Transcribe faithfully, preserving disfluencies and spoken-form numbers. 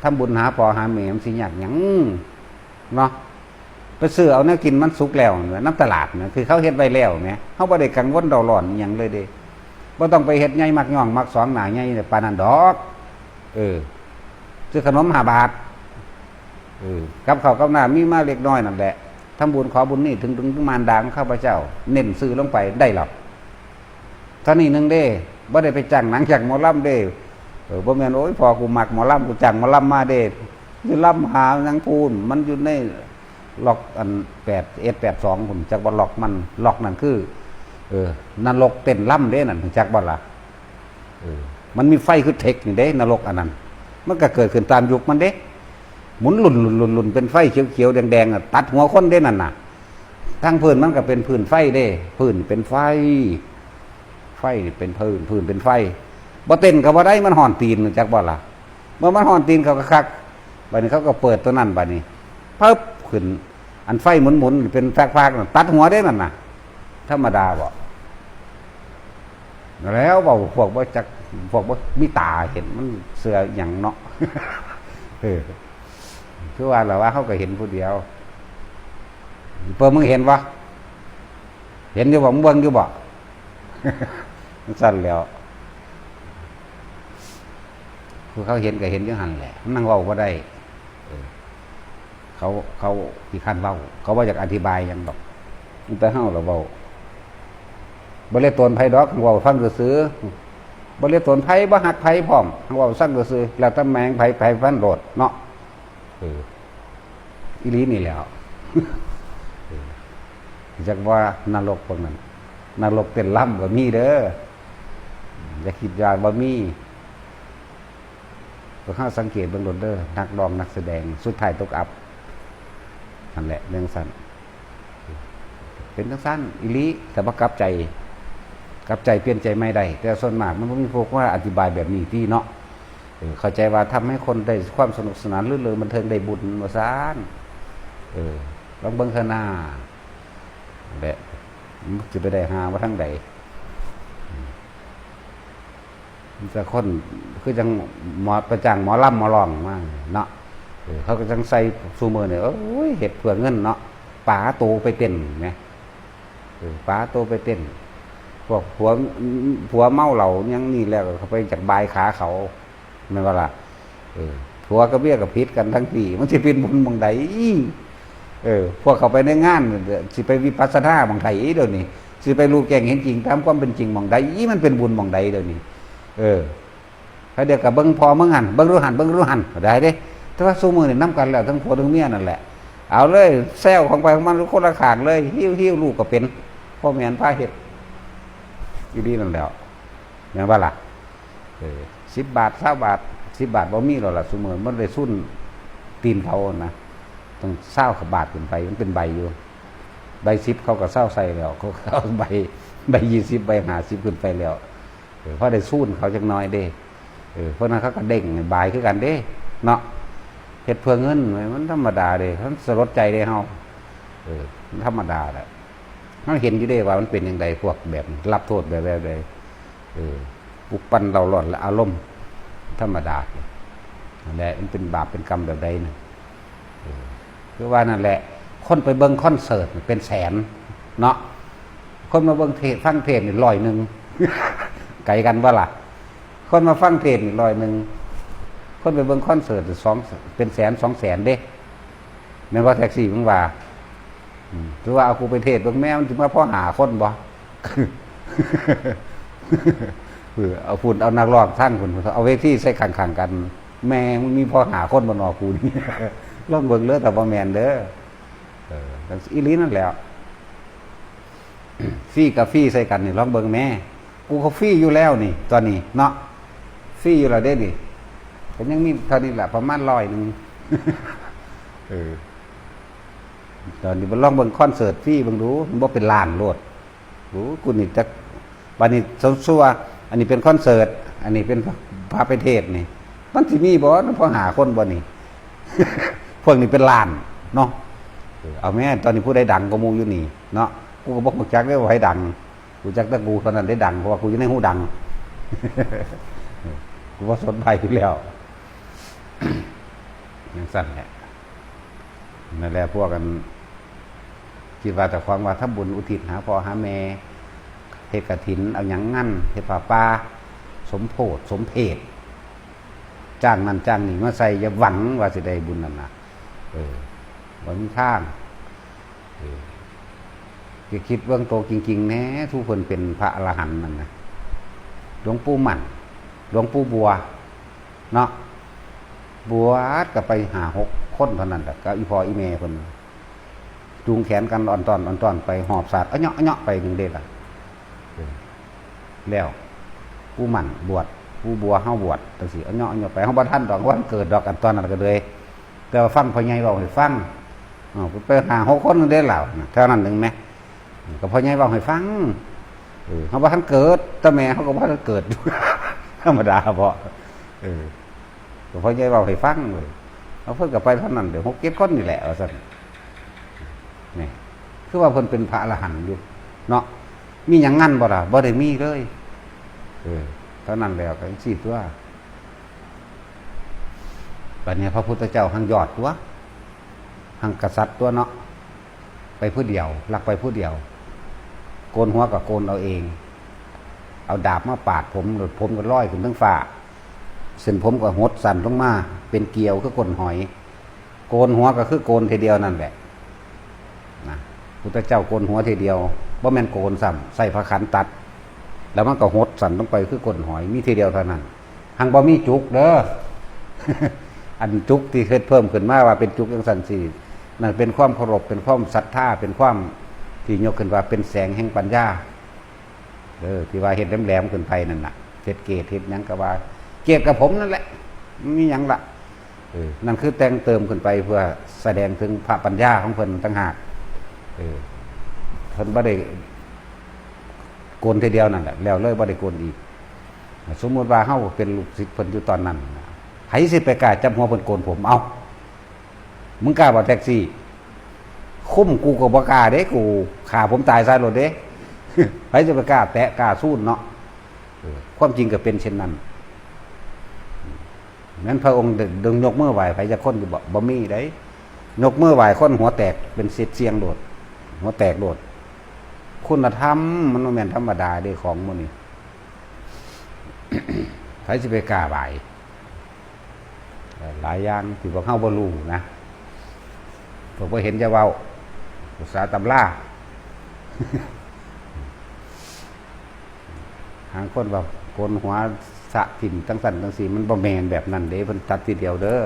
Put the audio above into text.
ทำบุญหาพ่อหาแม่มันสิยากหยังเนาะ ไปซื้อเอาแนวกินมันสุกแล้วแหม นำตลาดแหม คือเขาเฮ็ดไว้แล้วแหม เฮาบ่ได้กังวลเร่าร้อนอิหยังเลยเด้ บ่ต้องไปเฮ็ดใหญ่มักย่องมักสองหน้าใหญ่ปานนั้นดอก เออ ซื้อขนมห้าบาท เออ กับข้าวกับน้ำมีมาเล็กน้อยนั่นแหละ ทำบุญขอบุญนี่ถึง ถึงมารดาของข้าพเจ้า เน้นซื้อลงไปได้แล้ว เท่านี้หนึ่งเด้ บ่ได้ไปจ้างหนังจ้างหมอลำเด้ เออ บ่แม่น โอ้ย พ่อกูมักหมอลำ กูจ้างหมอลำมาเด้ อยู่ลำหาหยังพู้น มันอยู่ในล็อกอัน แปดเอ็ด แปดสอง พุ้น จักว่าล็อกมัน ล็อกนั่นคือ เออ นรกเต้นลำเด้นั่น จักบ่ล่ะ เออ มันมีไฟคือเทคนี่เด้ นรกอันนั้น มันก็เกิดขึ้นตามยุคมันเด้ หมุนลุ่นๆๆๆ เป็นไฟเขียวๆแดงๆอะ ตัดหัวคนเด้นั่นน่ะ ทั้งพื้นมันก็เป็นพื้นไฟเด้ พื้นเป็นไฟ ไฟนี่เป็นพื้น พื้นเป็นไฟ บ่เต้นก็บ่ได้ มันฮ้อนตีน จักบ่ล่ะ เมื่อมันฮ้อนตีนเขาก็คัก บัดนี้เขาก็เปิดตัวนั้นบัดนี้ ปึ๊บ ขึ้น อันไฟหมุนๆเป็นฟากๆน่ะ ตัดหัวเด้นั่นน่ะ ธรรมดาบ่ แล้วเว้าพวกบ่จัก พวกบ่มีตาเห็น มันเชื่อหยังเนาะ เออ คือว่าล่ะว่า เฮาก็เห็นผู้เดียว เปิ้น มึงเห็นบ่ เห็นอยู่บ่ มึงเบิ่งอยู่บ่ จั่งซั่นแหล้ว ผู้เขาเห็นก็เห็นอยู่หั่นแหละ มันนั่งเว้าบ่ได้ เออ เขา เขาขี้คร้านเว้า เขาบ่อยากอธิบายหยังดอก มีแต่เฮาล่ะเว้า บ่เหลือตนไผดอก เว้าฟังซื่อๆ บ่เหลือตนไผ บ่ฮักไผพร้อม เว้าฟังซื่อๆ แล้วแต่แม่งไผ ไผมันโลดเนาะ เออ อีหลีนี่แหล้ว เออ จักว่านรกพวกนั้น นรกเต้นรำก็มีเด้อ อย่าคิดว่าบ่มี พวกเฮาสังเกตเบิ่งโลดเด้อ นักร้องนักแสดง สุดท้ายตกอับ นั่นแหละ เรื่องสั้น เป็นจั่งซั่นอีหลี ถ้าบ่กลับใจ กลับใจเปลี่ยนใจใหม่ได้ แต่ส่วนมากมันบ่มีพวกมาอธิบายแบบนี้ติเนาะ เออ เข้าใจว่าทำให้คนได้ความสนุกสนาน รื่นเริงบันเทิง ได้บุญ ว่าซั่น เออ ลองเบิ่งเทื่อหน้า แหละ มันสิไปได้หาว่าทางใด มีแต่คน คือจั่งหมอ ไปจ้างหมอลำหมอร้องมาเนาะ เออ เขาก็จั่งใส่ซุมื้อนี่ โอ้ย เฮ็ดเพื่อเงินเนาะ ปาโตไปเต้นแหม เออ ปาโตไปเต้น พวกผัว ผัวเมาเหล้าหยังนี่แล้ว เขาไปจักบายขาเขา แม่นบ่ล่ะ เออ ผัวกับเมียก็ผิดกันทั้งที มันสิเป็นบุญหม่องใด เออ พวกเขาไปในงาน สิไปวิปัสสนาหม่องใดเดี๋ยวนี้ สิไปรู้แจ้งเห็นจริงตามความเป็นจริงหม่องใด มันเป็นบุญหม่องใดเดี๋ยวนี้ เออ เขาเดียวกับเบิ่งพ่อเบิ่งหั่น เบิ่งรู้หั่น เบิ่งรู้หั่น ได้เด้ แต่ว่าซุมื้อนี่นำกันแล้ว ทั้งผัวทั้งเมียนั่นแหละ เอาเลย แซวของไปของมันคนละข้างเลย หิ้วๆ ลูกก็เป็น พ่อแม่นพาเฮ็ด อีหลีนั่นแหล้ว แม่นบ่ล่ะ เออ สิบบาท ซาวบาท สิบบาทบ่มีแล้วล่ะ ซุมื้อมันได้ซุนตีนเขานะ ต้องซาวบาทขึ้นไป มันเป็นใบอยู่ ใบสิบเขาก็ซาวใส่แล้ว เขาก็เอาใบ ใบยี่สิบ ใบห้าสิบขึ้นไปแล้ว เออ พอได้ซุนเขาจักหน่อยเด้ เออ พวกนั้นเขาก็เด้งบายคือกันเด้ เนาะ เฮ็ดเพื่อเงิน มันธรรมดาเด้ มันสลดใจเด้เฮา เออ มันธรรมดาแหละ เฮาเห็นอยู่เด้ว่ามันเป็นจั่งใด พวกแบบนี้ รับโทษแบบ แบบใด เออ ปลุกปั่นเร้าร้อนและอารมณ์ ธรรมดา นั่นแหละ มันเป็นบาปเป็นกรรมแบบใดน่ะ เออ คือว่านั่นแหละ คนไปเบิ่งคอนเสิร์ตเป็นแสนเนาะ คนมาเบิ่งเทศน์ ฟังเทศน์นี่ร้อยหนึ่ง ไกลกันบ่ล่ะ คนมาฟังเทศน์นี่ร้อยหนึ่ง คนไปเบิ่งคอนเสิร์ตสอง เป็นแสนสองแสนเด้ แม่นบ่ แท็กซี่ มึงว่า อืม ถือว่าเอากูไปเทศน์เบิ่งแม่ มันสิมาพอห้าคนบ่ เออ เอาพุ้น เอานักร้องทั้งพุ้น เอาเวทีใส่ข้างๆกัน แม่ มันมีพอห้าคนบ่นอกูนี่ ลองเบิ่งเด้อ แต่บ่แม่นเด้อ เออ อีหลีนั่นแหละ ฟรีกับฟรีใส่กันนี่ ลองเบิ่งแม่ กูก็ฟรีอยู่แล้วนี่ ตอนนี้เนาะ ฟรีอยู่แล้วเด้นี่ ก็ยังมีเท่านี้แหละ ประมาณร้อยหนึ่ง เออ ตอนนี้ลองเบิ่งคอนเสิร์ตฟรีเบิ่งดู มันบ่เป็นล้านโลด โอ้ กูนี่จัก บัดนี้สมมุติว่า อันนี้เป็นคอนเสิร์ต อันนี้เป็นพระไปเทศน์นี่ มันสิมีบ่ พอห้าคนบ่นี่ พวกนี้เป็นล้านเนาะ เออ เอาแม่ ตอนนี้ผู้ใดดังกว่าหมู่อยู่นี่เนาะ กูก็บ่รู้จักเด้ว่าไผดัง รู้จักแต่กูเท่านั้นได้ดัง เพราะว่ากูอยู่ในหูดัง กูบ่สนไผอยู่แล้ว จั่งซั่นแหละ นั่นแหละ พวกกัน คิดว่าเจ้าของว่าทำบุญอุทิศหาพ่อหาแม่ เฮ็ดกฐิน เอาหยัง งาน เฮ็ดผ้าป่า สมโพธิ สมเพช จ้างนั่นจ้างนี่มาใส่ อย่าหวังว่าสิได้บุญนั่นนะ เออ บ่มีทาง เออ จะคิดเบิ่งโตจริงๆแหน่ ผู้เพิ่นเป็นพระอรหันต์นั่นนะ หลวงปู่มั่น หลวงปู่บัว เนาะ บวชก็ไปห้าหกคนเท่านั้นแหละ กับอีพ่ออีแม่เพิ่น จูงแขนกันอ่อนต้อนอ่อนต้อนไป หอบสาดอะเนาะอะเนาะไปหนึ่งเด้ล่ะ เออ แล้ว ปู่มั่นบวช ปู่บัวเฮาบวช จั่งซี้ อะเนาะอะเนาะไป เฮาบ่ทันดอก บ่ทันเกิดดอก อันตอนนั้นก็เลย แต่ว่าฟังพ่อใหญ่เว้าให้ฟัง อ้าว ไปห้าหกคนเด้ล่ะ เท่านั้นหนึ่งแหม ก็พ่อใหญ่เว้าให้ฟัง เออ เฮาบ่ทันเกิด แต่แม่เฮาก็บ่ทันเกิด ธรรมดา เพราะ เออ ก็พ่อใหญ่เว้าให้ฟังเลย เอาเพิ่นก็ไปเท่านั้นเด้อ หกเจ็ดคนนี่แหละ ว่าซั่น นี่ คือว่าเพิ่นเป็นพระอรหันต์อยู่ เนาะ มีหยัง งานบ่ล่ะ บ่ได้มีเลย เออ เท่านั้นแล้ว ก็จั่งซี้ตั๊ว บัดนี้พระพุทธเจ้าหั้งยอดตั๊ว หั้งกษัตริย์ตั๊วเนาะ ไปผู้เดียว ลักไปผู้เดียว โกนหัวก็โกนเอาเอง เอาดาบมาปาดผม แล้วผมก็ลอยขึ้นเทิงฟ้า เส้นผมก็หดสั้นลงมา เป็นเกลียวคือก้นหอย โกนหัวก็คือโกนทีเดียวนั่นแหละ นะ พุทธเจ้าโกนหัวทีเดียว บ่แม่นโกนซ้ำ ใส่ผ้าขันตัด แล้วมันก็หดสั้นลงไปคือก้นหอย มีทีเดียวเท่านั้น หั้งบ่มีจุกเด้อ อันจุกที่เฮ็ดเพิ่มขึ้นมาว่าเป็นจุกจั่งซั่นสิ นั่นเป็นความเคารพ เป็นความศรัทธา เป็นความที่ยกขึ้นว่าเป็นแสงแห่งปัญญา เออ ที่ว่าเฮ็ดแหลมๆขึ้นไปนั่นน่ะ เฮ็ดเกศเฮ็ดหยังก็ว่า เกศกับผมนั่นแหละ มันมีหยังล่ะ เออ นั่นคือแต่งเติมขึ้นไปเพื่อแสดงถึงพระปัญญาของเพิ่นต่างหาก เออ เพิ่นบ่ได้โกนทีเดียวนั่นแหละ แล้วเลยบ่ได้โกนอีก สมมุติว่าเฮาเป็นลูกศิษย์เพิ่นอยู่ตอนนั้นน่ะ ไผสิไปกล้าจับหัวเพิ่นโกนผม เอ้า มึงกล้าบ่แท็กซี่ คุ้มกูก็บ่กล้าเด้ กูฆ่าผมตายซะโลดเด้ ไผสิไปกล้าแตะกล้าซูนเนาะ เออ ความจริงก็เป็นเช่นนั้น นั้นพระองค์เดินยกมือไหว้ไผจักคนอยู่บ่ บ่มีเด้ ยกมือไหว้คนหัวแตกเป็นเศษเสี้ยงโลด หัวแตกโลด คุณธรรมมันบ่แม่นธรรมดาเด้ของหมู่นี้ ไผสิไปกล้าไหว้ หลายอย่างที่พวกเฮาบ่รู้นะ พวกบ่เห็นอย่าเว้า ภาษาตำรา หางคนว่าโกนหัวสะถิ่มจั่งซั่นจั่งซี้ มันบ่แม่นแบบนั้นเด้ เพิ่นตัดทีเดียวเด้อ